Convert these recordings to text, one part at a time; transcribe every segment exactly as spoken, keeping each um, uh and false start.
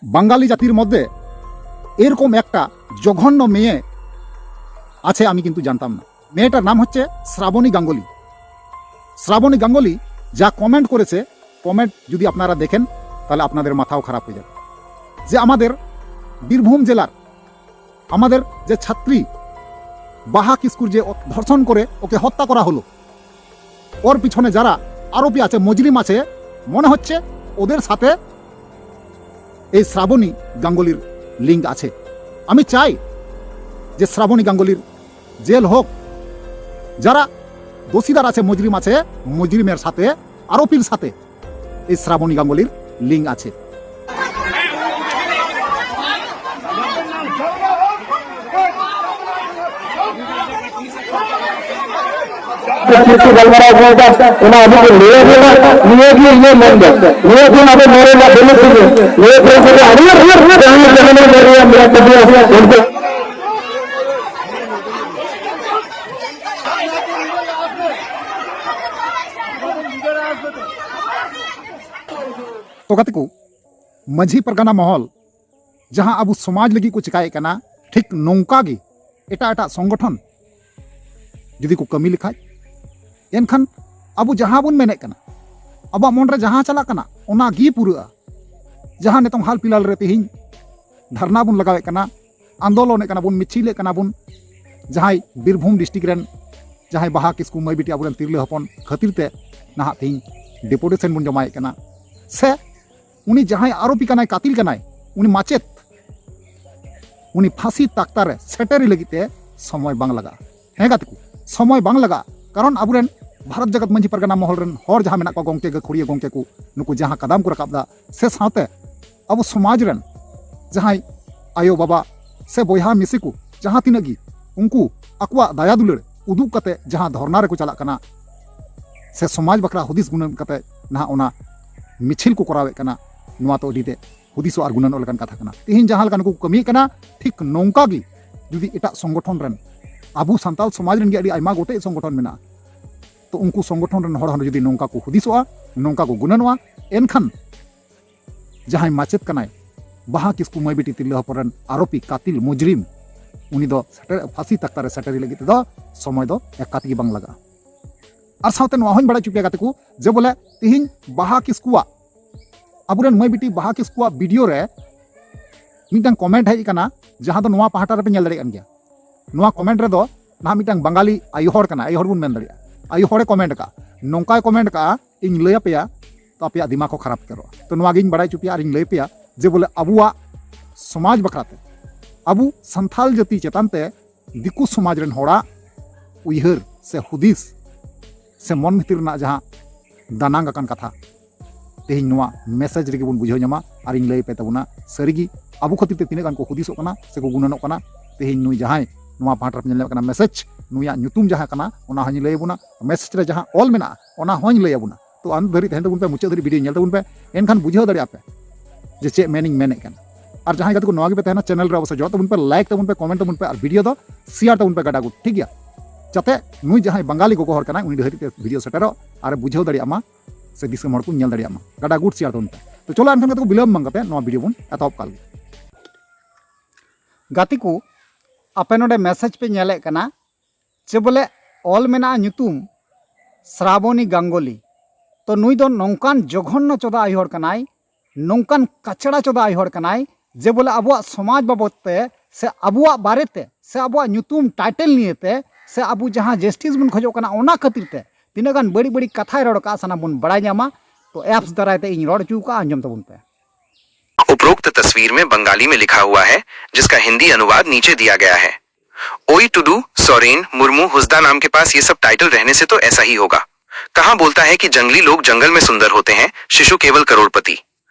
বাঙালি জাতির মধ্যে এরকম একটা জঘন্য মেয়ে আছে, আমি কিন্তু জানতাম না। মেয়েটার নাম হচ্ছে শ্রাবণী গাঙ্গুলি। শ্রাবণী গাঙ্গুলি যা কমেন্ট করেছে, কমেন্ট যদি আপনারা দেখেন, তাহলে আপনাদের মাথাও খারাপ হয়ে যাবে। যে আমাদের বীরভূম জেলার আমাদের যে ছাত্রী বাহা কিস্কুর যে ধর্ষণ করে ওকে হত্যা করা হলো, ওর পিছনে যারা আরোপি আছে, মুজরিম আছে, মনে হচ্ছে ওদের সাথে এই শ্রাবণী গাঙ্গুলির লিঙ্ক আছে। আমি চাই যে শ্রাবণী গাঙ্গুলির জেল হোক। যারা দোষীদার আছে, মুজরিম আছে, মুজরিমের সাথে, আরোপির সাথে এই শ্রাবণী গাঙ্গুলির লিঙ্ক আছে। ᱪᱮᱫ ᱠᱚ ᱜᱟᱞᱢᱟᱨᱟᱣ ᱠᱚ ᱚᱱᱟ ᱟᱵᱚ ᱠᱚ ᱞᱟᱹᱭ ᱟᱵᱚᱱᱟ, ᱱᱤᱭᱟᱹ ᱜᱮ ᱤᱧᱟᱹᱜ ᱢᱮᱱ ᱫᱚ᱾ ᱱᱤᱭᱟᱹ ᱠᱷᱚᱱ ᱟᱵᱚ ᱢᱚᱬᱮ ᱞᱟᱠᱷ ᱵᱚᱞᱚ ᱛᱮᱜᱮ ᱱᱤᱭᱟᱹ ᱠᱷᱚᱱ ᱟᱵᱚ ᱟᱹᱰᱤ ᱰᱷᱮᱨ ᱡᱟᱦᱟᱸ ᱡᱟᱦᱟᱸ ᱢᱮᱱᱟᱜ ᱛᱟᱵᱚᱱᱟ ᱩᱱᱠᱩ ᱛᱚ ᱜᱟᱛᱮ ᱠᱚ, ᱢᱟᱹᱡᱷᱤ ᱯᱟᱨᱜᱟᱱᱟ ᱢᱚᱦᱚᱞ ᱡᱟᱦᱟᱸ ᱟᱵᱚ ᱥᱚᱢᱟᱡᱽ ᱞᱟᱹᱜᱤᱫ ᱠᱚ ᱪᱮᱠᱟᱭᱮᱫ ᱠᱟᱱᱟ, ᱴᱷᱤᱠ ᱱᱚᱝᱠᱟ ᱜᱮ ᱮᱴᱟᱜ ᱮᱴᱟᱜ ᱥᱚᱝᱜᱚᱴᱷᱚᱱ ᱡᱩᱫᱤ ᱠᱚ ᱠᱟᱹᱢᱤ ᱞᱮᱠᱷᱟᱡ, ᱮᱱᱠᱷᱟᱱ ᱟᱵᱚ ᱡᱟᱦᱟᱸ ᱵᱚᱱ ᱢᱮᱱᱮᱫ ᱠᱟᱱᱟ, ᱟᱵᱚᱣᱟᱜ ᱢᱚᱱ ᱨᱮ ᱡᱟᱦᱟᱸ ᱪᱟᱞᱟᱜ ᱠᱟᱱᱟ, ᱚᱱᱟ ᱜᱮ ᱯᱩᱨᱟᱹᱜᱼᱟ᱾ ᱡᱟᱦᱟᱸ ᱱᱤᱛᱚᱝ ᱦᱟᱞ ᱯᱷᱤᱞᱦᱟᱞ ᱨᱮ ᱛᱮᱦᱮᱧ ᱫᱷᱟᱨᱱᱟ ᱵᱚᱱ ᱞᱟᱜᱟᱣᱮᱫ ᱠᱟᱱᱟ, ᱟᱱᱫᱳᱞᱚᱱᱮᱫ ᱠᱟᱱᱟ ᱵᱚᱱ, ᱢᱤᱪᱷᱤᱞᱮᱫ ᱠᱟᱱᱟ ᱵᱚᱱ, ᱡᱟᱦᱟᱸᱭ ᱵᱤᱨᱵᱷᱩᱢ ᱰᱤᱥᱴᱨᱤᱠᱴ ᱨᱮᱱ ᱡᱟᱦᱟᱸᱭ ᱵᱟᱦᱟ ᱠᱤᱥᱠᱩ ᱢᱟᱹᱭ ᱵᱤᱴᱤ ᱟᱵᱚᱨᱮᱱ ᱛᱤᱨᱞᱟᱹ ᱦᱚᱯᱚᱱ ᱠᱷᱟᱹᱛᱤᱨ ᱛᱮ ᱱᱟᱦᱟᱜ ᱛᱮᱦᱮᱧ ᱰᱮᱯᱩᱴᱮᱥᱚᱱ ᱵᱚᱱ ᱡᱚᱢᱟᱭᱮᱫ ᱠᱟᱱᱟ, ᱥᱮ ᱩᱱᱤ ᱡᱟᱦᱟᱸᱭ ᱟᱨᱳᱯᱤ ᱠᱟᱱᱟᱭ, ᱠᱟᱹᱛᱤᱞ ᱠᱟᱱᱟᱭ, ᱩᱱᱤ ᱢᱟᱪᱮᱫ, ᱩᱱᱤ ᱯᱷᱟᱸᱥᱤ ᱛᱟᱠᱛᱟ ᱨᱮ ᱥᱮᱴᱮᱨ ᱞᱟᱹᱜᱤᱫ ᱛᱮ ᱥᱚᱢᱚᱭ ᱵᱟᱝ ᱞᱟᱜᱟᱜᱼᱟ᱾ ᱦᱮᱸ ᱜᱟᱛᱮ ᱠᱚ, ᱥᱚᱢᱚᱭ ᱵᱟᱝ ᱞᱟᱜᱟᱜᱼᱟ, ᱠᱟᱨᱚᱱ ᱟᱵᱚᱨᱮᱱ ᱵᱷᱟᱨᱚᱛ ᱡᱟᱠᱟᱛ ᱢᱟᱹᱡᱷᱤ ᱯᱟᱨᱜᱟᱱᱟ ᱢᱚᱦᱚᱞ ᱨᱮᱱ ᱦᱚᱲ ᱡᱟᱦᱟᱸ ᱢᱮᱱᱟᱜ ᱠᱚᱣᱟ, ᱜᱚᱢᱠᱮ ᱜᱟᱹᱠᱷᱩᱲᱤᱭᱟᱹ ᱜᱚᱢᱠᱮ ᱠᱚ, ᱱᱩᱠᱩ ᱡᱟᱦᱟᱸ ᱠᱟᱫᱟᱢ ᱠᱚ ᱨᱟᱠᱟᱵ ᱮᱫᱟ, ᱥᱮ ᱥᱟᱶᱛᱮ ᱟᱵᱚ ᱥᱚᱢᱟᱡᱽ ᱨᱮᱱ ᱡᱟᱦᱟᱸᱭ ᱟᱭᱳ ᱵᱟᱵᱟ ᱥᱮ ᱵᱚᱭᱦᱟ ᱢᱤᱥᱤ ᱠᱚ ᱡᱟᱦᱟᱸ ᱛᱤᱱᱟᱹᱜ ᱜᱮ, ᱩᱱᱠᱩ ᱟᱠᱚᱣᱟᱜ ᱫᱟᱭᱟ ᱫᱩᱞᱟᱹᱲ ᱩᱫᱩᱜ ᱠᱟᱛᱮ ᱡᱟᱦᱟᱸ ᱫᱷᱚᱨᱱᱟ ᱨᱮᱠᱚ ᱪᱟᱞᱟᱜ ᱠᱟᱱᱟ ᱥᱮ ᱥᱚᱢᱟᱡᱽ ᱵᱟᱠᱷᱨᱟ ᱦᱩᱫᱤᱥ ᱜᱩᱱᱟᱹᱱ ᱠᱟᱛᱮ ᱱᱟᱦᱟᱜ ᱚᱱᱟ ᱢᱤᱪᱷᱤᱞ ᱠᱚ ᱠᱚᱨᱟᱣᱮᱫ ᱠᱟᱱᱟ, ᱱᱚᱣᱟ ᱛᱚ ᱟᱹᱰᱤ ᱛᱮ ᱦᱩᱫᱤᱥᱚᱜ ᱟᱨ ᱜᱩᱱᱟᱹᱱᱚᱜ ᱞᱮᱠᱟᱱ ᱠᱟᱛᱷᱟ ᱠᱟᱱᱟ᱾ ᱛᱮᱦᱮᱧ ᱡᱟᱦᱟᱸ ᱞᱮᱠᱟ ᱱᱩᱠᱩ ᱠᱚ ᱠᱟᱹᱢᱤᱭᱮᱫ ᱠᱟᱱᱟ, ᱴᱷᱤᱠ ᱱᱚᱝᱠᱟ ᱜᱮ ᱡᱩᱫᱤ ᱮᱴᱟᱜ ᱥᱚᱝᱜᱚᱴᱷᱚᱱ ᱨᱮᱱ, ᱟᱵᱚ ᱥᱟᱱᱛᱟᱲ ᱥᱚᱢᱟᱡᱽ ᱨᱮᱱ ᱜᱮ ᱟᱹᱰᱤ ᱟᱭᱢᱟ ᱜᱚᱴᱮᱡ ᱥᱚᱝᱜᱚᱴᱷᱚᱱ ᱢᱮᱱᱟᱜᱼᱟ, ᱛᱚ ᱩᱱᱠᱩ ᱥᱚᱝᱜᱚᱴᱷᱚᱱ ᱨᱮᱱ ᱦᱚᱲ ᱦᱚᱸ ᱡᱩᱫᱤ ᱱᱚᱝᱠᱟ ᱠᱚ ᱦᱩᱫᱤᱥᱚᱜᱼᱟ, ᱱᱚᱝᱠᱟ ᱠᱚ ᱜᱩᱱᱟᱹᱱᱚᱜᱼᱟ, ᱮᱱᱠᱷᱟᱱ ᱡᱟᱦᱟᱸᱭ ᱢᱟᱪᱮᱫ ᱠᱟᱱᱟᱭ, ᱵᱟᱦᱟ ᱠᱤᱥᱠᱩ ᱢᱟᱹᱭ ᱵᱤᱴᱤ ᱛᱤᱨᱞᱟᱹ ᱦᱚᱯᱚᱱ ᱨᱮᱱ ᱟᱨᱳᱯᱤ ᱠᱟᱛᱤᱞ ᱢᱩᱡᱽᱨᱤᱢ ᱩᱱᱤ ᱫᱚ ᱥᱮᱴᱮᱨ, ᱯᱷᱟᱸᱥᱤ ᱛᱟᱠᱛᱟ ᱨᱮ ᱥᱮᱴᱮᱨ ᱞᱟᱹᱜᱤᱫ ᱛᱮᱫᱚ ᱥᱚᱢᱚᱭ ᱫᱚ ᱮᱠᱟᱛ ᱜᱮ ᱵᱟᱝ ᱞᱟᱜᱟᱜᱼᱟ᱾ ᱟᱨ ᱥᱟᱶᱛᱮ ᱱᱚᱣᱟ ᱦᱚᱸᱧ ᱵᱟᱲᱟᱭ ᱦᱚᱪᱚ ᱯᱮᱭᱟ ᱜᱟᱛᱮ ᱠᱚ, ᱡᱮ ᱵᱚᱞᱮ ᱛᱤᱦᱤᱧ ᱵᱟᱦᱟ ᱠᱤᱥᱠᱩᱣᱟᱜ, ᱟᱵᱚᱨᱮᱱ ᱢᱟᱹᱭ ᱵᱤᱴᱤ ᱵᱟᱦᱟ ᱠᱤᱥᱠᱩᱣᱟᱜ ᱵᱷᱤᱰᱤᱭᱳ ᱨᱮ ᱢᱤᱫᱴᱟᱝ ᱠᱚᱢᱮᱱᱴ ᱦᱮᱡ ᱟᱠᱟᱱᱟ, ᱡᱟᱦᱟᱸ ᱫᱚ ᱱᱚᱣᱟ ᱯᱟᱦᱴᱟ ᱨᱮᱯᱮ ᱧᱮᱞ ᱫᱟᱲᱮᱭᱟᱜ ᱠᱟᱱ ᱜᱮᱭᱟ᱾ ᱱᱚᱣᱟ ᱠᱚᱢᱮᱱᱴ ᱨᱮᱫᱚ ᱱᱟᱦᱟᱜ ᱢᱤᱫᱴᱟᱝ ᱵᱟᱝᱜᱟᱞᱤ ᱟᱭᱳ ᱦᱚᱲ ᱠᱟᱱᱟ, ᱟᱭᱳ ᱦᱚᱲ ᱵᱚᱱ ᱢᱮᱱ ᱫᱟᱲᱮᱭᱟᱜᱼᱟ, ᱟᱭᱳ ᱦᱚᱲᱮ ᱠᱚᱢᱮᱱᱴ ᱟᱠᱟᱫᱼᱟ, ᱱᱚᱝᱠᱟᱭ ᱠᱚᱢᱮᱱᱴ ᱟᱠᱟᱫᱼᱟ, ᱤᱧ ᱞᱟᱹᱭ ᱟᱯᱮᱭᱟ, ᱛᱚ ᱟᱯᱮᱭᱟᱜ ᱫᱤᱢᱟᱜᱽ ᱦᱚᱸ ᱠᱷᱟᱨᱟᱯ ᱩᱛᱟᱹᱨᱚᱜᱼᱟ᱾ ᱛᱚ ᱱᱚᱣᱟ ᱜᱤᱧ ᱵᱟᱲᱟᱭ ᱦᱚᱪᱚ ᱯᱮᱭᱟ ᱟᱨ ᱤᱧ ᱞᱟᱹᱭ ᱟᱯᱮᱭᱟ ᱡᱮ ᱵᱚᱞᱮ ᱟᱵᱚᱣᱟᱜ ᱥᱚᱢᱟᱡᱽ ᱵᱟᱠᱷᱨᱟ ᱛᱮ, ᱟᱵᱚ ᱥᱟᱱᱛᱷᱟᱞ ᱡᱟᱹᱛᱤ ᱪᱮᱛᱟᱱ ᱛᱮ ᱫᱤᱠᱩ ᱥᱚᱢᱟᱡᱽ ᱨᱮᱱ ᱦᱚᱲᱟᱜ ᱩᱭᱦᱟᱹᱨ ᱥᱮ ᱦᱩᱫᱤᱥ ᱥᱮ ᱢᱚᱱ ᱵᱷᱤᱛᱤᱨ ᱨᱮᱱᱟᱜ ᱡᱟᱦᱟᱸ ᱫᱟᱱᱟᱝ ᱟᱠᱟᱱ ᱠᱟᱛᱷᱟ ᱛᱮᱦᱮᱧ ᱱᱚᱣᱟ ᱢᱮᱥᱮᱡᱽ ᱨᱮᱜᱮ ᱵᱚᱱ ᱵᱩᱡᱷᱟᱹᱣ ᱧᱟᱢᱟ᱾ ᱟᱨ ᱤᱧ ᱞᱟᱹᱭ ᱟᱯᱮ ᱛᱟᱵᱚᱱᱟ, ᱥᱟᱹᱨᱤᱜᱮ ᱟᱵᱚ ᱠᱷᱟᱹᱛᱤᱨ ᱛᱮ ᱛᱤᱱᱟᱹᱜ ᱜᱟᱱ ᱠᱚ ᱦᱩᱫᱤᱥᱚᱜ ᱠᱟᱱᱟ ᱥᱮ ᱠᱚ ᱜᱩᱱᱟᱹᱱᱚᱜ ᱠᱟᱱᱟ᱾ ᱛᱮᱦᱮᱧ ᱱᱩᱭ ᱡᱟᱦᱟᱸᱭ ᱱᱚᱣᱟ ᱯᱟᱦᱴᱟ ᱨᱮᱯᱮ ᱧᱮᱞ ᱧᱟᱢᱮᱫ ᱠᱟᱱᱟ ᱢᱮᱥᱮᱡᱽ, ᱱᱩᱭᱟᱜ ᱧᱩᱛᱩᱢ ᱡᱟᱦᱟᱸ ᱠᱟᱱᱟ ᱚᱱᱟ ᱦᱚᱸᱧ ᱞᱟᱹᱭ ᱟᱵᱚᱱᱟ, ᱢᱮᱥᱮᱡᱽ ᱨᱮ ᱡᱟᱦᱟᱸ ᱚᱞ ᱢᱮᱱᱟᱜᱼᱟ ᱚᱱᱟ ᱦᱚᱸᱧ ᱞᱟᱹᱭ ᱟᱵᱚᱱᱟ᱾ ᱛᱚ ᱟᱱ ᱫᱷᱟᱹᱨᱤᱡ ᱛᱟᱦᱮᱱ ᱛᱟᱵᱚᱱ ᱯᱮ, ᱢᱩᱪᱟᱹᱫ ᱫᱷᱟᱹᱨᱤᱡ ᱵᱷᱤᱰᱤᱭᱳ ᱧᱮᱞ ᱛᱟᱵᱚᱱ ᱯᱮ, ᱮᱱᱠᱷᱟᱱ ᱵᱩᱡᱷᱟᱹᱣ ᱫᱟᱲᱮᱭᱟᱜᱼᱟ ᱯᱮ ᱡᱮ ᱪᱮᱫ ᱢᱮᱱᱤᱧ ᱢᱮᱱᱮᱫ ᱠᱟᱱᱟ᱾ ᱟᱨ ᱡᱟᱦᱟᱸᱭ ᱜᱟᱛᱮ ᱠᱚ ᱱᱚᱣᱟ ᱜᱮᱯᱮ ᱛᱟᱦᱮᱱᱟ, ᱪᱮᱱᱮᱞ ᱨᱮ ᱚᱵᱚᱥᱥᱳᱭ ᱡᱚᱲᱟᱜ ᱛᱟᱵᱚᱱ ᱯᱮ, ᱞᱟᱭᱤᱠ ᱛᱟᱵᱚᱱ ᱯᱮ, ᱠᱚᱢᱮᱱᱴ ᱛᱟᱵᱚᱱ ᱯᱮ, ᱟᱨ ᱵᱷᱤᱰᱤᱭᱳ ᱫᱚ ᱥᱮᱭᱟᱨ ᱛᱟᱵᱚᱱ ᱯᱮ ᱜᱟᱰᱟ ᱜᱩᱴ, ᱴᱷᱤᱠ ᱜᱮᱭᱟ? ᱡᱟᱛᱮ ᱱᱩᱭ ᱡᱟᱦᱟᱸᱭ ᱵᱟᱝᱜᱟᱞᱤ ᱜᱚᱜᱚ ᱦᱚᱲ ᱠᱟᱱᱟᱭ ᱩᱱᱤ ᱫᱷᱟᱹᱨᱤᱡ ᱛᱮ ᱵᱷᱤᱰᱤᱭᱳ ᱥᱮᱴᱮᱨᱚᱜ ᱟᱨ ᱮ ᱵᱩᱡᱷᱟᱹᱣ ᱫᱟᱲᱮᱭᱟᱜ ᱢᱟ ᱥᱮ ᱫᱤᱥᱚᱢ ᱦᱚᱲ ᱠᱚ ᱧᱮᱞ ᱫᱟᱲᱮᱭᱟᱜ ᱢᱟ᱾ ᱜᱟᱰᱟ ᱜᱩᱴ ᱥᱮᱭᱟᱨ ᱛᱟᱵᱚᱱ ᱯᱮ᱾ ᱛᱚ ᱪᱚᱞᱚ ᱮᱱᱠᱷᱟᱱ ᱜᱟᱛᱮ ᱠᱚ ᱵᱤᱞᱚᱢ ᱵᱟᱝ ᱠᱟᱛᱮ ᱱᱚᱣᱟ ᱵᱷᱤᱰᱤᱭᱳ ᱵᱚᱱ ᱮᱛᱚᱦᱚᱵ ᱠᱟᱜ ᱞᱮᱜᱮ᱾ ᱜᱟᱛᱮ ᱠᱚ, ᱟᱯᱮ ᱱᱚᱰᱮ ᱢᱮᱥᱮᱡᱽ ᱯᱮ ᱧᱮᱞᱮᱫ ᱠᱟᱱᱟ ᱡᱮ ᱵᱚᱞᱮ ᱚᱞ ᱢᱮᱱᱟᱜᱼᱟ ᱧᱩᱛᱩᱢ ᱥᱨᱟᱵᱚᱱᱤ ᱜᱟᱝᱜᱩᱞᱤ᱾ ᱛᱚ ᱱᱩᱭ ᱫᱚ ᱱᱚᱝᱠᱟᱱ ᱡᱚᱜᱷᱚᱱᱱᱚ ᱪᱚᱫᱟ ᱟᱭ ᱦᱚᱲ ᱠᱟᱱᱟᱭ, ᱱᱚᱝᱠᱟᱱ ᱠᱟᱪᱲᱟ ᱪᱚᱫᱟ ᱟᱭ ᱦᱚᱲ ᱠᱟᱱᱟᱭ ᱡᱮ ᱵᱚᱞᱮ ᱟᱵᱚᱣᱟᱜ ᱥᱚᱢᱟᱡᱽ ᱵᱟᱵᱚᱫ ᱛᱮ ᱥᱮ ᱟᱵᱚᱣᱟᱜ ᱵᱟᱨᱮ ᱛᱮ ᱥᱮ ᱟᱵᱚᱣᱟᱜ ᱧᱩᱛᱩᱢ ᱴᱟᱭᱴᱮᱞ ᱱᱤᱭᱮ ᱛᱮ ᱥᱮ ᱟᱵᱚ ᱡᱟᱦᱟᱸ ᱡᱟᱥᱴᱤᱥ ᱵᱚᱱ ᱠᱷᱚᱡᱚᱜ ᱠᱟᱱᱟ ᱚᱱᱟ ᱠᱷᱟᱹᱛᱤᱨ ᱛᱮ ᱛᱤᱱᱟᱹᱜ ᱜᱟᱱ ᱵᱟᱹᱲᱤᱡ ᱵᱟᱹᱲᱤᱡ ᱠᱟᱛᱷᱟᱭ ᱨᱚᱲ ᱟᱠᱟᱫᱼᱟ ᱥᱟᱱᱟᱢ ᱵᱚᱱ ᱵᱟᱲᱟᱭ ᱧᱟᱢᱟ᱾ ᱛᱚ ᱮᱯᱥ ᱫᱟᱨᱟᱭ ᱛᱮ ᱤᱧ ᱨᱚᱲ ᱦᱚᱪᱚ ᱟᱠᱟᱫᱼᱟ, ᱟᱸᱡᱚᱢ ᱛᱟᱵᱚᱱ ᱯᱮ᱾ उपरोक्त तस्वीर में बंगाली में लिखा हुआ है, जिसका हिंदी अनुवाद नीचे दिया गया है। ओई टुडू, सोरेन, मुर्मू, हुसदा नाम के पास ये सब टाइटल रहने से तो ऐसा ही होगा। कहाँ बोलता है कि जंगली लोग जंगल में सुंदर होते हैं, शिशु केवल करोड़पति।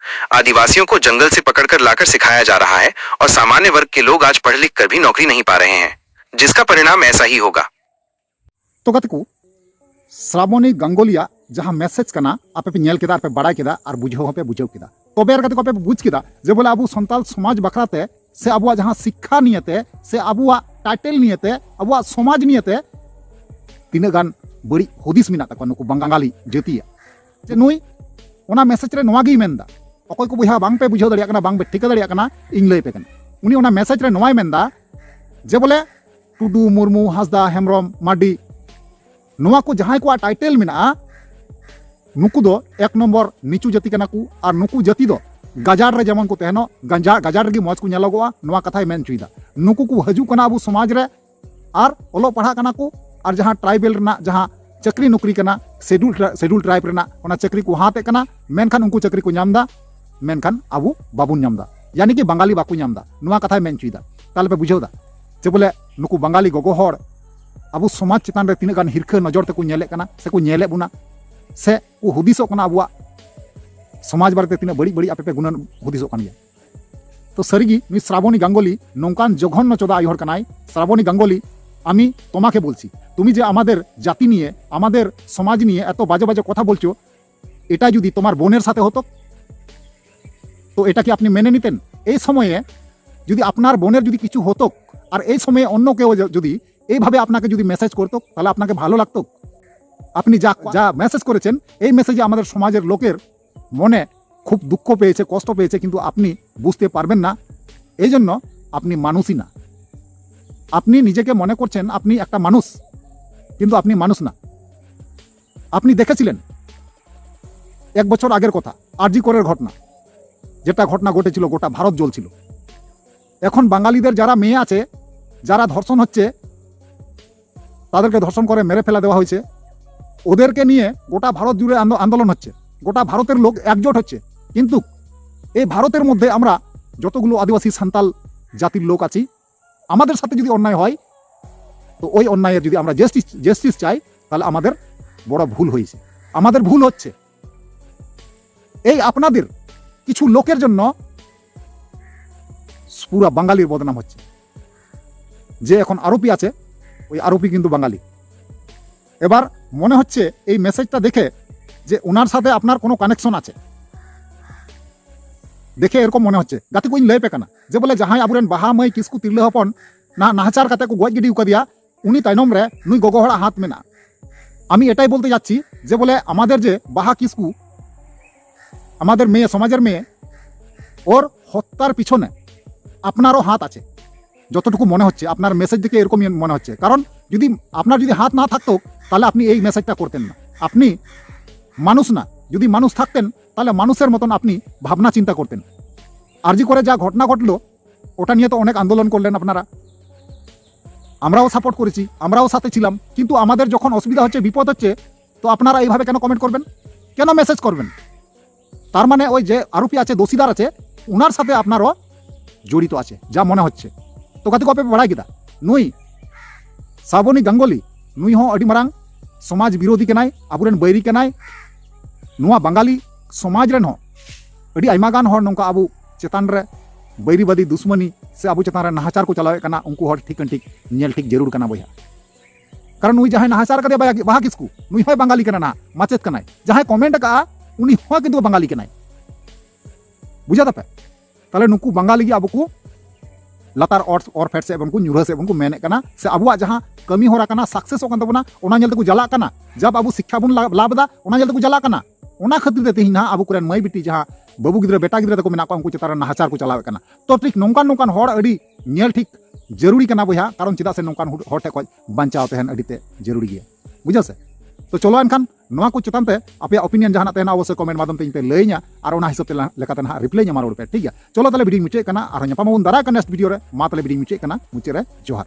आदिवासियों को जंगल से पकड़कर लाकर सिखाया जा रहा है और सामान्य वर्ग के लोग आज पढ़ लिख कर भी नौकरी नहीं पा रहे हैं, जिसका परिणाम ऐसा ही होगा। ᱛᱚ ᱜᱟᱛᱮ ᱠᱚ, ᱥᱨᱟᱵᱚᱱᱤ ᱜᱟᱝᱜᱩᱞᱤᱭᱟᱜ ᱡᱟᱦᱟᱸ ᱢᱮᱥᱮᱡᱽ ᱠᱟᱱᱟ, ᱟᱯᱮ ᱯᱮ ᱧᱮᱞ ᱠᱮᱫᱟ ᱟᱨ ᱯᱮ ᱵᱟᱲᱟᱭ ᱠᱮᱫᱟ ᱟᱨ ᱵᱩᱡᱷᱟᱹᱣ ᱦᱚᱸᱯᱮ ᱵᱩᱡᱷᱟᱹᱣ ᱠᱮᱫᱟ᱾ ᱛᱚᱵᱮ ᱟᱨ ᱜᱟᱛᱮ ᱠᱚ, ᱟᱯᱮ ᱯᱮ ᱵᱩᱡᱽ ᱠᱮᱫᱟ ᱡᱮ ᱵᱚᱞᱮ ᱟᱵᱚ ᱥᱟᱱᱛᱟᱲ ᱥᱚᱢᱟᱡᱽ ᱵᱟᱠᱷᱨᱟ ᱛᱮ ᱥᱮ ᱟᱵᱚᱣᱟᱜ ᱡᱟᱦᱟᱸ ᱥᱤᱠᱠᱷᱟ ᱱᱤᱭᱮᱛᱮ ᱥᱮ ᱟᱵᱚᱣᱟᱜ ᱴᱟᱭᱴᱮᱞ ᱱᱤᱭᱮᱛᱮ, ᱟᱵᱚᱣᱟᱜ ᱥᱚᱢᱟᱡᱽ ᱱᱤᱭᱮᱛᱮ ᱛᱤᱱᱟᱹᱜ ᱜᱟᱱ ᱵᱟᱹᱲᱤᱡ ᱦᱩᱫᱤᱥ ᱢᱮᱱᱟᱜ ᱛᱟᱠᱚᱣᱟ ᱱᱩᱠᱩ ᱵᱟᱝᱜᱟᱞᱤ ᱡᱟᱹᱛᱤᱭᱟᱜ᱾ ᱡᱮ ᱱᱩᱭ ᱚᱱᱟ ᱢᱮᱥᱮᱡᱽ ᱨᱮ ᱱᱚᱣᱟ ᱜᱮᱭ ᱢᱮᱱᱫᱟ ᱚᱠᱚᱭ ᱠᱚ ᱵᱚᱭᱦᱟ ᱵᱟᱝ ᱯᱮ ᱵᱩᱡᱷᱟᱹᱣ ᱫᱟᱲᱮᱭᱟᱜ ᱠᱟᱱᱟ, ᱵᱟᱝ ᱯᱮ ᱴᱷᱤᱠᱟᱹ ᱫᱟᱲᱮᱭᱟᱜ ᱠᱟᱱᱟ, ᱤᱧ ᱞᱟᱹᱭ ᱯᱮ ᱠᱟᱱᱟ᱾ ᱩᱱᱤ ᱚᱱᱟ ᱢᱮᱥᱮᱡᱽ ᱨᱮ ᱱᱚᱣᱟᱭ ᱢᱮᱱᱫᱟ ᱡᱮ ᱵᱚᱞᱮ ᱴᱩᱰᱩ, ᱢᱩᱨᱢᱩ, ᱦᱟᱸᱥᱫᱟ, ᱦᱮᱢᱵᱨᱚᱢ, ᱢᱟᱨᱰᱤ, ᱱᱚᱣᱟ ᱠᱚ ᱡᱟᱦᱟᱸᱭ ᱠᱚᱣᱟᱜ ᱴᱟᱭᱴᱮᱞ ᱢᱮᱱᱟᱜᱼᱟ, ᱱᱩᱠᱩ ᱫᱚ ᱮᱠ ᱱᱚᱢᱵᱚᱨ ᱱᱤᱪᱩ ᱡᱟᱹᱛᱤ ᱠᱟᱱᱟ ᱠᱚ᱾ ᱟᱨ ᱱᱩᱠᱩ ᱡᱟᱹᱛᱤ ᱫᱚ ᱜᱟᱡᱟᱲ ᱨᱮ ᱡᱮᱢᱚᱱ ᱠᱚ ᱛᱟᱦᱮᱱᱚᱜ, ᱜᱟᱡᱟᱲ, ᱜᱟᱡᱟᱲ ᱨᱮᱜᱮ ᱢᱚᱡᱽ ᱠᱚ ᱧᱮᱞᱚᱜᱚᱜᱼᱟ, ᱱᱚᱣᱟ ᱠᱟᱛᱷᱟᱭ ᱢᱮᱱ ᱦᱚᱪᱚᱭᱮᱫᱟ᱾ ᱱᱩᱠᱩ ᱠᱚ ᱦᱤᱡᱩᱜ ᱠᱟᱱᱟ ᱟᱵᱚ ᱥᱚᱢᱟᱡᱽ ᱨᱮ, ᱟᱨ ᱚᱞᱚᱜ ᱯᱟᱲᱦᱟᱜ ᱠᱟᱱᱟ ᱠᱚ, ᱟᱨ ᱡᱟᱦᱟᱸ ᱴᱨᱟᱭᱵᱮᱞ ᱨᱮᱱᱟᱜ ᱡᱟᱦᱟᱸ ᱪᱟᱹᱠᱨᱤ ᱱᱚᱠᱨᱤ ᱠᱟᱱᱟ, ᱥᱮᱰᱩᱞ, ᱥᱮᱰᱩᱞ ᱴᱨᱟᱭᱤᱵᱽ ᱨᱮᱱᱟᱜ, ᱚᱱᱟ ᱪᱟᱹᱠᱨᱤ ᱠᱚ ᱦᱟᱛᱮᱫ ᱠᱟᱱᱟ, ᱢᱮᱱᱠᱷᱟᱱ ᱩᱱᱠᱩ ᱪᱟᱹᱠᱨᱤ ᱠᱚ ᱧᱟᱢ ᱮᱫᱟ, ᱢᱮᱱᱠᱷᱟᱱ ᱟᱵᱚ ᱵᱟᱵᱚᱱ ᱧᱟᱢ ᱮᱫᱟ, ᱭᱟᱱᱤ ᱠᱤ ᱵᱟᱝᱜᱟᱞᱤ ᱵᱟᱠᱚ ᱧᱟᱢ ᱮᱫᱟ᱾ ᱱᱚᱣᱟ ᱠᱟᱛᱷᱟᱭ ᱢᱮᱱ ᱦᱚᱪᱚᱭᱮᱫᱟ᱾ ᱛᱟᱦᱞᱮ ᱯᱮ ᱵᱩᱡᱷᱟᱹᱣ ᱮᱫᱟ ᱡᱮ ᱵᱚᱞᱮ ᱱᱩᱠᱩ ᱵᱟᱝᱜᱟᱞᱤ ᱜᱚᱜᱚ ᱦᱚᱲ ᱟᱵᱚ ᱥᱚᱢᱟᱡᱽ ᱪᱮᱛᱟᱱ ᱨᱮ ᱛᱤᱱᱟᱹᱜ ᱜᱟᱱ ᱦᱤᱨᱠᱷᱟᱹ ᱱᱚᱡᱚᱨ ᱛᱮᱠᱚ ᱧᱮᱞᱮᱫ ᱠᱟᱱᱟ, ᱥᱮᱠᱚ ᱧᱮᱞᱮᱫ ᱵᱚᱱᱟ, ᱥᱮ ᱠᱚ ᱦᱩᱫᱤᱥᱚᱜ ᱠᱟᱱᱟ ᱟᱵᱚᱣᱟᱜ ᱥᱚᱢᱟᱡᱽ ᱵᱟᱨᱮᱛᱮ ᱛᱤᱱᱟᱹᱜ ᱵᱟᱹᱲᱤᱡ ᱵᱟᱹᱲᱤᱡ ᱟᱯᱮ ᱯᱮ ᱜᱩᱱᱟᱹᱱ ᱦᱩᱫᱤᱥᱚᱜ ᱠᱟᱱ ᱜᱮᱭᱟ᱾ তো ᱥᱟᱹᱨᱤᱜᱮ ᱱᱩᱭ ᱥᱨᱟᱵᱚᱱᱤ ᱜᱟᱝᱜᱩᱞᱤ ᱱᱚᱝᱠᱟᱱ ᱡᱚᱜᱷᱚᱱᱱᱚ ᱪᱚᱫᱟ আইহর কানাই। শ্রাবণী গাঙ্গুলি, আমি তোমাকে বলছি, তুমি যে আমাদের জাতি নিয়ে, আমাদের সমাজ নিয়ে এত বাজে বাজে কথা বলছো, এটা যদি তোমার বোনের সাথে হতো, তো এটা কি আপনি মেনে নিতেন? এই সময়ে যদি আপনার বোনের যদি কিছু হতো, আর এই সময়ে অন্য কেউ য- যদি এইভাবে আপনাকে যদি মেসেজ করতো, তাহলে আপনাকে ভালো লাগতো? আপনি যা যা মেসেজ করেছেন, এই মেসেজে আমাদের সমাজের লোকের মনে খুব দুঃখ পেয়েছে, কষ্ট পেয়েছে, কিন্তু আপনি বুঝতে পারবেন না। এই জন্য আপনি মানুষই না। আপনি নিজেকে মনে করছেন আপনি একটা মানুষ, কিন্তু আপনি মানুষ না। আপনি দেখেছিলেন এক বছর আগের কথা, আরজি করের ঘটনা, যেটা ঘটনা ঘটেছিল, গোটা ভারত জ্বলছিল। এখন বাঙালিদের যারা মেয়ে আছে, যারা ধর্ষণ হচ্ছে, তাদেরকে ধর্ষণ করে মেরে ফেলা দেওয়া হয়েছে, ওদেরকে নিয়ে গোটা ভারত জুড়ে আন্দো- আন্দোলন হচ্ছে, গোটা ভারতের লোক একজোট হচ্ছে। কিন্তু এই ভারতের মধ্যে আমরা যতগুলো আদিবাসী সান্তাল জাতির লোক আছি, আমাদের সাথে যদি অন্যায় হয়, তো ওই অন্যায়ের যদি আমরা জাস্টিস জাস্টিস চাই, তাহলে আমাদের বড় ভুল হয়েছে। আমাদের ভুল হচ্ছে এই আপনাদের কিছু লোকের জন্য পুরা বাঙালির বদনাম হচ্ছে। যে এখন আরোপি আছে, ওই আরোপি কিন্তু বাঙালি। এবার মনে হচ্ছে এই মেসেজটা দেখে যে ওনার সাথে আপনার কোনো কানেকশন আছে, দেখে এরকম মনে হচ্ছে। ᱜᱟᱛᱮ ᱠᱚᱧ ᱞᱟᱹᱭ ᱯᱮ ᱠᱟᱱᱟ ᱡᱮ ᱵᱚᱞᱮ ᱡᱟᱦᱟᱸᱭ ᱟᱵᱚᱨᱮᱱ ᱵᱟᱦᱟ ᱢᱟᱹᱭ ᱠᱤᱥᱠᱩ ᱛᱤᱨᱞᱟᱹ ᱦᱚᱯᱚᱱ ᱱᱟ ᱱᱟᱦᱟᱪᱟᱨ ᱠᱟᱛᱮ ᱠᱚ ᱜᱚᱡ ᱜᱤᱰᱤ ᱟᱠᱟᱫᱮᱭᱟ, ᱩᱱᱤ ᱛᱟᱭᱱᱚᱢ ᱨᱮ ᱱᱩᱭ ᱜᱚᱜᱚ ᱦᱚᱲᱟᱜ ᱦᱟᱛ ᱢᱮᱱᱟᱜᱼᱟ। আমি এটাই বলতে যাচ্ছি যে বলে আমাদের যে বাহা কিস্কু আমাদের মেয়ে, সমাজের মেয়ে, ওর হত্যার পিছনে আপনারও হাত আছে, যতটুকু মনে হচ্ছে। আপনার মেসেজ দেখে এরকমই মনে হচ্ছে। কারণ যদি আপনার যদি হাত না থাকতো, তাহলে আপনি এই মেসেজটা করতেন না। আপনি মানুষ না, যদি মানুষ থাকতেন, তাহলে মানুষের মতন আপনি ভাবনা চিন্তা করতেন। আরজি করে যা ঘটনা ঘটলো, ওটা নিয়ে তো অনেক আন্দোলন করলেন আপনারা, আমরাও সাপোর্ট করেছি, আমরাও সাথে ছিলাম। কিন্তু আমাদের যখন অসুবিধা হচ্ছে, বিপদ হচ্ছে, তো আপনারা এইভাবে কেন কমেন্ট করবেন, কেন মেসেজ করবেন? তার মানে ওই যে আরোপি আছে, দোষীদার আছে, ওনার সাথে আপনারও জড়িত আছে যা মনে হচ্ছে। তো ᱜᱟᱛᱮ ᱠᱚ, ᱟᱯᱮ ᱯᱮ ᱵᱟᱲᱟᱭ ᱠᱮᱫᱟ, ᱱᱩᱭ ᱥᱨᱟᱵᱚᱱᱤ ᱜᱟᱝᱜᱩᱞᱤ, ᱱᱩᱭ ᱦᱚᱸ ᱟᱹᱰᱤ ᱢᱟᱨᱟᱝ ᱥᱚᱢᱟᱡᱽ ᱵᱤᱨᱳᱫᱷᱤ ᱠᱟᱱᱟᱭ, ᱟᱵᱚᱨᱮᱱ ᱵᱟᱹᱭᱨᱤ ᱠᱟᱱᱟᱭ᱾ ᱱᱚᱣᱟ ᱵᱟᱝᱜᱟᱞᱤ ᱥᱚᱢᱟᱡᱽ ᱨᱮᱱ ᱦᱚᱸ ᱟᱹᱰᱤ ᱟᱭᱢᱟ ᱜᱟᱱ ᱦᱚᱲ ᱱᱚᱝᱠᱟ ᱟᱵᱚ ᱪᱮᱛᱟᱱ ᱨᱮ ᱵᱟᱹᱭᱨᱤᱵᱟᱫᱤ ᱫᱩᱥᱢᱟᱱᱤ ᱥᱮ ᱟᱵᱚ ᱪᱮᱛᱟᱱ ᱨᱮ ᱱᱟᱦᱟᱪᱟᱨ ᱠᱚ ᱪᱟᱞᱟᱣᱮᱫ ᱠᱟᱱᱟ, ᱩᱱᱠᱩ ᱦᱚᱲ ᱴᱷᱤᱠᱟᱹᱱ ᱴᱷᱤᱠ ᱧᱮᱞ ᱴᱷᱤᱠ ᱡᱟᱹᱨᱩᱲ ᱠᱟᱱᱟ ᱵᱚᱭᱦᱟ᱾ ᱠᱟᱨᱚᱱ ᱱᱩᱭ ᱡᱟᱦᱟᱸᱭ ᱱᱟᱦᱟᱪᱟᱨ ᱠᱟᱫᱮᱭᱟ ᱵᱟᱦᱟ, ᱵᱟᱦᱟ ᱠᱤᱥᱠᱩ, ᱱᱩᱭ ᱦᱚᱸᱭ ᱵᱟᱝᱜᱟᱞᱤ ᱠᱟᱱᱟ, ᱱᱟᱦᱟᱜ ᱢᱟᱪᱮᱫ ᱠᱟᱱᱟᱭ᱾ ᱡᱟᱦᱟᱸᱭ ᱠᱚᱢᱮᱱᱴ ᱟᱠᱟᱫᱼᱟ, ᱩᱱᱤ ᱦᱚᱸ ᱠᱤᱱᱛᱩ ᱵᱟᱝᱜᱟᱞᱤ ᱠᱟᱱᱟᱭ᱾ ᱵᱩᱡᱷᱟᱹᱣ ᱫᱟᱯᱮ? ᱛᱟᱦᱞᱮ ᱱᱩᱠᱩ ᱵᱟᱝᱜᱟᱞᱤ ᱜᱮ ᱟᱵᱚ ᱠᱚ ᱞᱟᱛᱟᱨ ᱚᱨ, ᱚᱨ ᱯᱷᱮᱰ ᱥᱮᱫ ᱵᱚᱱ ᱠᱚ, ᱧᱩᱨᱦᱟᱹ ᱥᱮᱫ ᱵᱚᱱ ᱠᱚ ᱢᱮᱱᱮᱫ ᱠᱟᱱᱟ, ᱥᱮ ᱟᱵᱚᱣᱟᱜ ᱡᱟᱦᱟᱸ ᱠᱟᱹᱢᱤ ᱦᱚᱨᱟ ᱠᱟᱱᱟ, ᱥᱟᱠᱥᱮᱥᱚᱜ ᱠᱟᱱ ᱛᱟᱵᱚᱱᱟ, ᱚᱱᱟ ᱧᱮᱞ ᱛᱮᱠᱚ ᱪᱟᱞᱟᱜ ᱠᱟᱱᱟ᱾ ᱡᱟᱵ ᱟᱵᱚ ᱥᱤᱠᱠᱷᱟ ᱵᱚᱱ ᱞᱟ-, ᱞᱟᱵᱷ ᱮᱫᱟ, ᱚᱱᱟ ᱧᱮᱞ ᱛᱮᱠᱚ ᱪᱟᱞᱟᱜ ᱠᱟᱱᱟ᱾ ᱚᱱᱟ ᱠᱷᱟᱹᱛᱤᱨ ᱛᱮ ᱛᱮᱦᱮᱧ ᱱᱟᱦᱟᱜ ᱟᱵᱚ ᱠᱚᱨᱮᱱ ᱢᱟᱹᱭ ᱵᱤᱴᱤ, ᱡᱟᱦᱟᱸ ᱵᱟᱹᱵᱩ ᱜᱤᱫᱽᱨᱟᱹ, ᱵᱮᱴᱟ ᱜᱤᱫᱽᱨᱟᱹ ᱛᱟᱠᱚ ᱢᱮᱱᱟᱜ ᱠᱚᱣᱟ, ᱩᱱᱠᱩ ᱪᱮᱛᱟᱱ ᱨᱮ ᱱᱟᱦᱟᱪᱟᱨ ᱠᱚ ᱪᱟᱞᱟᱣᱮᱫ ᱠᱟᱱᱟ᱾ ᱛᱚ ᱴᱷᱤᱠ ᱱᱚᱝᱠᱟᱱ ᱱᱚᱝᱠᱟᱱ ᱦᱚᱲ ᱟᱹᱰᱤ ᱧᱮᱞ ᱴᱷᱤᱠ ᱡᱟᱹᱨᱩᱲᱤ ᱠᱟᱱᱟ ᱵᱚᱭᱦᱟ, ᱠᱟᱨᱚᱱ ᱪᱮᱫᱟᱜ ᱥᱮ ᱱᱚᱝᱠᱟᱱ ᱦᱚᱲ ᱴᱷᱮᱱ ᱠᱷᱚᱱ ᱵᱟᱧᱪᱟᱣ ᱛᱟᱦᱮᱱ ᱟᱹᱰᱤ ᱛᱮ ᱡᱟᱹᱨᱩᱲᱤ ᱜᱮᱭᱟ᱾ ᱵᱩᱡᱷᱟᱹᱣ ᱥᱮ? ᱛᱚ ᱪᱚᱞᱚ ᱮᱱᱠᱷᱟᱱ ᱱᱚᱣᱟ ᱠᱚ ᱪᱮᱛᱟᱱ ᱛᱮ ᱟᱯᱮᱭᱟᱜ ᱚᱯᱤᱱᱤᱭᱚᱱ ᱡᱟᱦᱟᱱᱟᱜ ᱛᱟᱦᱮᱱᱟ, ᱚᱵᱚᱥᱥᱳᱭ ᱠᱚᱢᱮᱱᱴ ᱢᱟᱫᱽᱫᱷᱚᱢ ᱛᱮ ᱤᱧ ᱯᱮ ᱞᱟᱹᱭᱟᱹᱧᱟ, ᱟᱨ ᱚᱱᱟ ᱦᱤᱥᱟᱹᱵ ᱛᱮ ᱞᱟ-, ᱞᱮᱠᱟᱛᱮ ᱱᱟᱦᱟᱜ ᱨᱤᱯᱞᱟᱭ ᱧᱟᱢᱟ ᱨᱚᱲ ᱯᱮ, ᱴᱷᱤᱠ ᱜᱮᱭᱟ? ᱪᱚᱞᱚ ᱛᱟᱦᱞᱮ ᱵᱷᱤᱰᱤᱭᱳᱧ ᱢᱩᱪᱟᱹᱫ ᱠᱟᱱᱟ, ᱟᱨᱦᱚᱸ ᱧᱟᱯᱟᱢ ᱟᱵᱚᱱ ᱫᱟᱨᱟᱭ ᱠᱟᱱ ᱱᱮᱠᱥᱴ ᱵᱷᱤᱰᱤᱭᱳ ᱨᱮ᱾ ᱢᱟ ᱛᱟᱦᱞᱮ ᱵᱷᱤᱰᱤᱭᱳᱧ ᱢᱩᱪᱟᱹᱫ ᱠᱟᱱᱟ, ᱢᱩᱪᱟᱹᱫ ᱨᱮ ᱡᱚᱦᱟᱨ᱾